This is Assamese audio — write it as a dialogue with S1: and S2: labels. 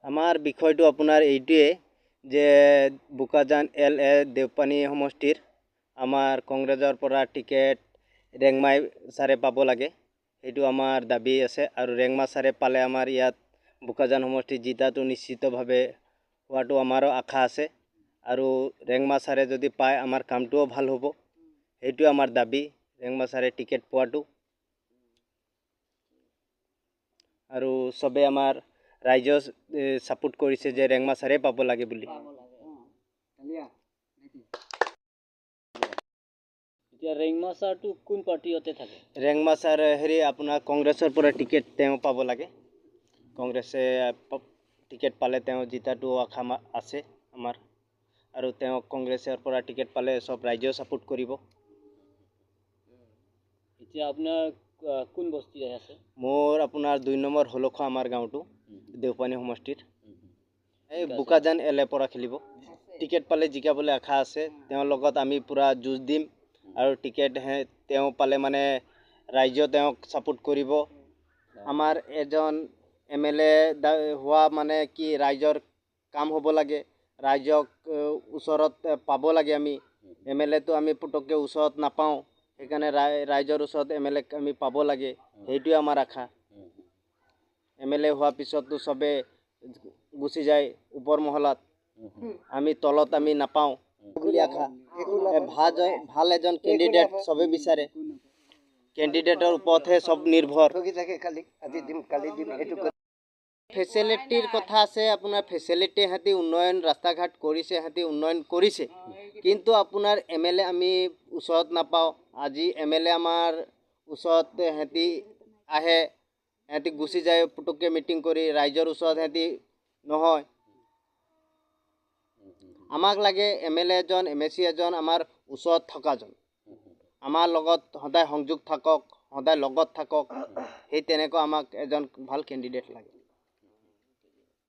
S1: আমাৰ বিষয়টো আপোনাৰ এইটোৱে যে বোকাজান এল এ দেওপানী সমষ্টিৰ আমাৰ কংগ্ৰেছৰ পৰা টিকেট ৰেংমাই ছাৰে পাব লাগে, সেইটো আমাৰ দাবী আছে। আৰু ৰেংমা ছাৰে পালে আমাৰ ইয়াত বোকাজান সমষ্টি জিতাটো নিশ্চিতভাৱে হোৱাটো আমাৰো আশা আছে। আৰু ৰেংমা ছাৰে যদি পায় আমাৰ কামটোও ভাল হ'ব, সেইটোৱে আমাৰ দাবী, ৰেংমা ছাৰে টিকেট পোৱাটো। আৰু চবে আমাৰ ৰাইজেও ছাপোৰ্ট কৰিছে যে ৰেংমা ছাৰে পাব লাগে বুলি।
S2: এতিয়া ৰেংমা ছাৰটো কোন পাৰ্টিতে থাকে?
S1: ৰেংমা ছাৰ হেৰি আপোনাৰ কংগ্ৰেছৰ পৰা টিকেট তেওঁ পাব লাগে। কংগ্ৰেছে টিকেট পালে তেওঁ জিতাটো আশা আছে আমাৰ। আৰু তেওঁ কংগ্ৰেছৰ পৰা টিকেট পালে চব ৰাইজেও ছাপোৰ্ট কৰিব।
S2: এতিয়া আপোনাৰ কোন বস্তি আছে?
S1: মোৰ আপোনাৰ 2 নম্বৰ হলখোৱা আমাৰ গাঁৱটো, দেওপানী সমষ্টিৰ। এই বোকাজান এল এ পৰা খেলিব। টিকেট পালে জিকাবলৈ আশা আছে। তেওঁৰ লগত আমি পূৰা যুঁজ দিম। আৰু টিকেট তেওঁ পালে মানে ৰাইজেও তেওঁক ছাপোৰ্ট কৰিব। আমাৰ এজন এম এল এ হোৱা মানে কি ৰাইজৰ কাম হ'ব লাগে, ৰাইজক ওচৰত পাব লাগে। আমি এম এল এটো আমি পটককৈ ওচৰত নাপাওঁ, সেইকাৰণে ৰাইজৰ ওচৰত এম এল এক আমি পাব লাগে, সেইটোৱে আমাৰ আশা। এম এল এ হোৱাৰ পিছততো চবে গুচি যায় ওপৰ মহলাত, আমি তলত আমি নাপাওঁ বুলি আশা। ভাল এজন কেণ্ডিডেট চবে বিচাৰে, কেণ্ডিডেটৰ ওপৰতহে চব নিৰ্ভৰ। ফেচিলিটিৰ কথা আছে আপোনাৰ, ফেচিলিটি সিহঁতি উন্নয়ন ৰাস্তা ঘাট কৰিছে, সিহঁতি উন্নয়ন কৰিছে, কিন্তু আপোনাৰ এম এল এ আমি ওচৰত নাপাওঁ। আজি এম এল এ আমাৰ ওচৰত সিহঁতি আহে, সিহঁতি গুচি যায় পুটুককৈ মিটিং কৰি, ৰাইজৰ ওচৰত সিহঁতি নহয়। আমাক লাগে এম এল এ এজন, এম এ চি এজন আমাৰ ওচৰত থকাজন, আমাৰ লগত সদায় সংযোগ থাকক, সদায় লগত থাকক, সেই তেনেকুৱা আমাক এজন ভাল কেণ্ডিডেট লাগে।